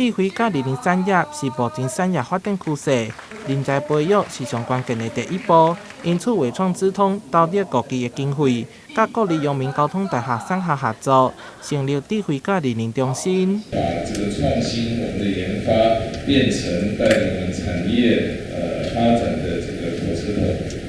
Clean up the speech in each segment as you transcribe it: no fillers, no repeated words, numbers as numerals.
智慧佮智能產業是目前產業發展趨勢，人才培育是上關鍵的第一步。因此，緯創智通投入5億的經費，佮國立陽明交通大學產學合作，成立智慧佮智能中心。把這個創新，我們的研發變成帶領我們產業發展的這個火車頭，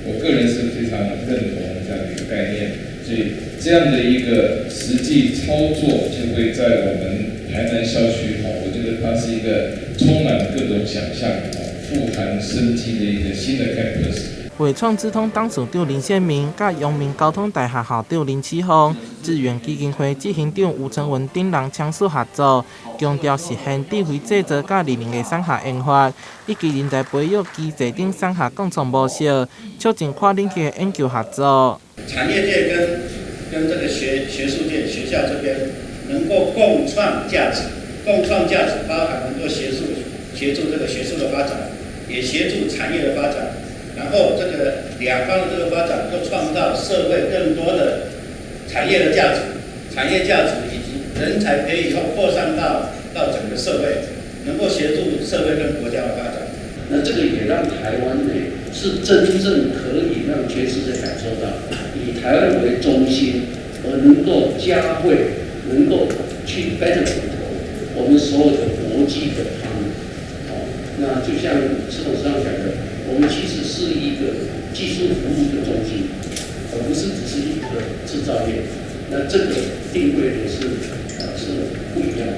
我個人是非常認同這樣的一個概念，所以這樣的一個實際操作就會在我們台南校區，哈，我覺得它是一個充滿各種想象、富含生機的一個新的 campus。緯創智通董事長林憲銘、佮陽明交通大學校長林啟宏、智源基金會執行長吳成文等人簽署合作，強調實現智慧製造佮智能的產學研發，以及人才培育機制等產學共創模式，促進跨領域的研究合作。產業界跟這個學術界、學校這邊能夠共創價值，共創價值包含能夠協助這個學術的發展，也協助產業的發展。然後這個兩方的這個發展，又創造社會更多的產業的價值、產業價值以及人才培育以後擴散到整個社會，能夠協助社會跟國家的發展。那這個也讓台灣呢，是真正可以讓全世界感受到，以台灣為中心，而能夠嘉惠，能夠去 benefit 我們所有的國際的 partner。好，那就像施董事長講的，我們其實是一個技術服務的中心，而不是只是一個製造業。那這個定位也是不一樣的。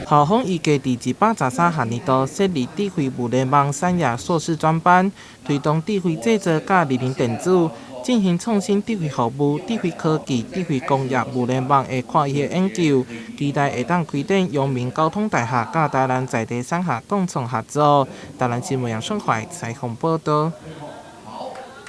校方預計佇113學年度設立智慧物聯網產業碩士專班，推動智慧製造佮智能電子，進行創新智慧服務、智慧科技、智慧工業物聯網的跨域研究，期待會當開展陽明交通大學佮台南在地產學共創合作。台南新聞楊順懷採訪報導。